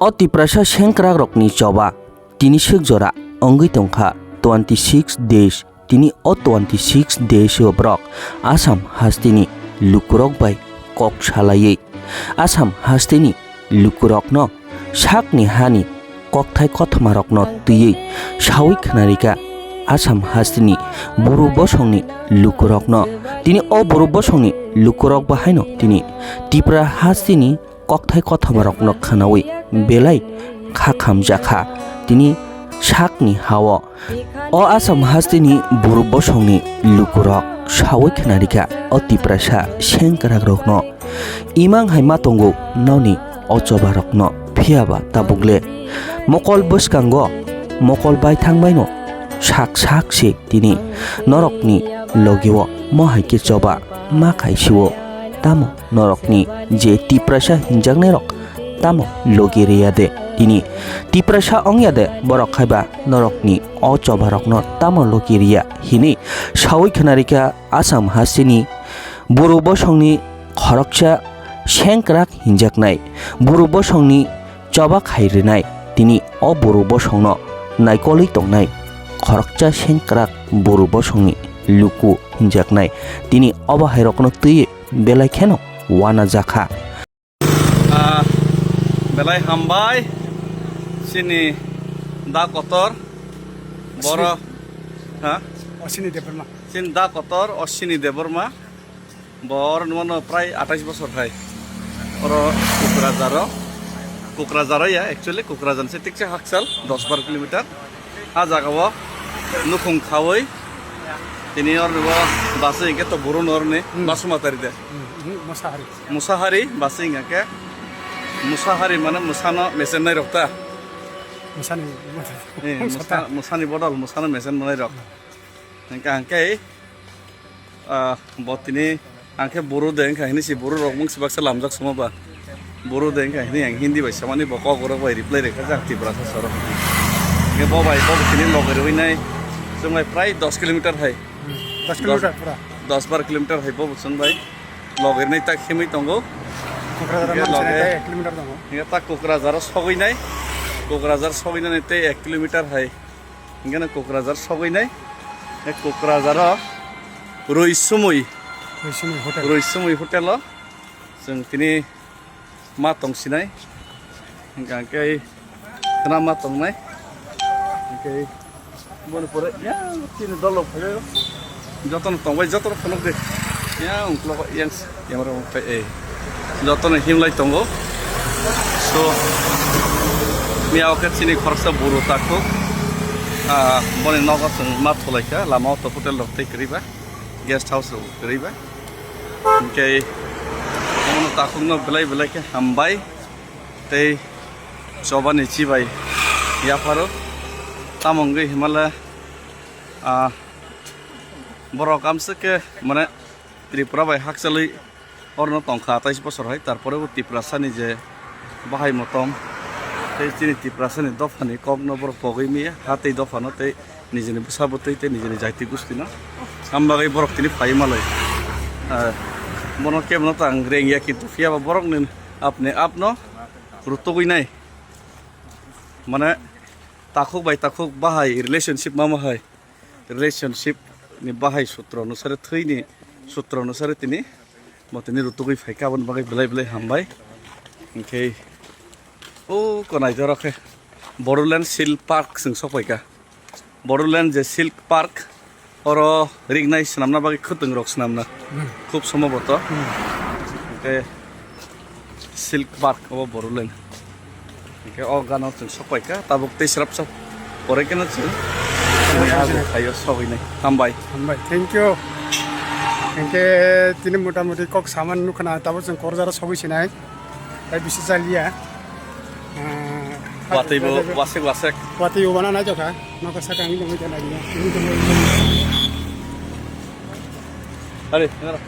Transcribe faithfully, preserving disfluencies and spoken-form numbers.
O Tiprasa sengkrakrokni choba tini swk jora wngwi tongkha twenty six days. Tini o twenty six days o borok Assam hasteni lukurok bai kok salaiwi Assam hasteni lukurokno sakni hani kokthai kothmarokno twiwi sawi khwnarikha Assam hasteni buru bosongni lukurokno. Tini o buru bosongni lukurok bahaino tini Tipra hasteni kokthai kothmarokno khwnawi belai kha khamjakha tini sakni hao. O Assam hasteni buru bosongni lukurok sawi khwnarikha o Tiprasa sengkrakrokno. Imang hai ma tongo noni o chobarokno, phiyaba tabukle mokol bwskango mokol bai thangbaino sak sak se tini norokni logio mo hai khe choba ma khaisio. Tamo norokni je Tiprasa hinjaknairok tamo logi riya de? Tini Tiprasa ongya de borok haiba norokni o chobarokno tamo logi riya hinwi sawi khwnarikha Assam hasteni buru bosongni khoroksa sengkrak hinjaknai buru bosongni choba khai rwnai. Tini o buru bosongno naikolwi tongnai khoroksa sengkrak buru bosongni luku hinjaknai. Tini obo hairokno twiwi belai kheno uanajakha. Ah, belai hambai chini da kotor boro, ha? Osini Debbarma. Chini da kotor Osini Debbarma. Bo oro nwmano prai atais bosor hai. Oro Kokrajharo, Kokrajharo ya, actually Kokrajhar se tikse hakchal dos bar kilometer. A jaga o nukhung khawi tini oro bo basi hingke to buru norni Hmm. Basuma tari de. Hmm, hmm, Musahari. Musahari basi hingke Musahari mane musano mesen nai rok ta. Musani, Eh, musa, musani bodol musano mesen manai rok. Hingke hingke Ah, bo tini ang khe buru de wngkha hini si buru rok mung si baksa lamjak suma ba. Buru de wngkha hini ang Hindi bai samani bo kok rok bai reply rwkha jak Tiprasa soro. Hingke bo bai bo tini logi rwinai chwng bai prai dos kilometer hai. Hmm, dos kilometer pura. Dos bar kilometer hai bo chwng bai logi rwnai tak himwi tongo. Kokrajhar Hingke man loge. Sinai tai ek kilometer tongo. Hingke tak Kokrajharo sogwi nai. Kokrajhar sogwi nani tei ek kilometer hai. Hingke no Kokrajhar sogwi nai. E Kokrajharo Rui Sumui. Rui Sumui hotel. Rui Sumui hotel o chwng tini ma tong sinai. Hingka hingke khna ma tong nai. Hingke boni pore ya chini dol rok phai o. Jotono tongbai, jotono phunuk di. Ya, ungklo yang, yang rok phai, eh. Jotono himlai tongo. So, miya o khe chini khoroksa buru takhuk. Ah, boni nogo chwng ma thulaikha, lama o to hotel rok tei kwrwi ba, guest house rok kwrwi ba. Hingke, omono takhukno belai belai khe hambai tei chobani chibai yapharo. Tamo wngwi himale, ah, Borok amswk khe, mane, Tripura bai hakchalwi orno tongkha atais bosor hai, tarpore bo Tiprasani je bahai motom tei chini Tiprasani dophani kokno borok pogwi maya, ha tei dophano tei nijini bwsa bwtwi tei nijini jaiti gustino. Am bagwi borok tini phai malai. Ah, bono kebono ta ang rengya, kintu phiyaba borokni apni apno rutugwi nai. Mane, takhuk bai takhuk bahai relationship ma ma hai. Relationship ni bahai sutro onusare, thwini sutro onusare tini bo tini rutugwi phaikha, aboni bagwi belai belai hambai. Hinkhe o konai jora khe Bodoland Silk Park chwng sokpaikha. Bodoland je Silk Park, oro rignai swnamna bagwi khwtwng rok swnamna Hmm. khub somboboto. Hmm. Hinkhe Silk Park obo Bodoland. Hinkhe o gana chwng sokpaikha, tabuk tei srapsa pore kheno chwng chini habu phaio sogwinai. Hambai. Hambai, thank you. Hinkhe tini motamuti kok saman nukha na, tabuk chwng Korjaro sogwi sinai. Tai bisi chaliya. Ah, Watwi bo wasek wasek. Watwi bo wana naitokha. Nokha saka ang tongwi tongwi. Are, nara.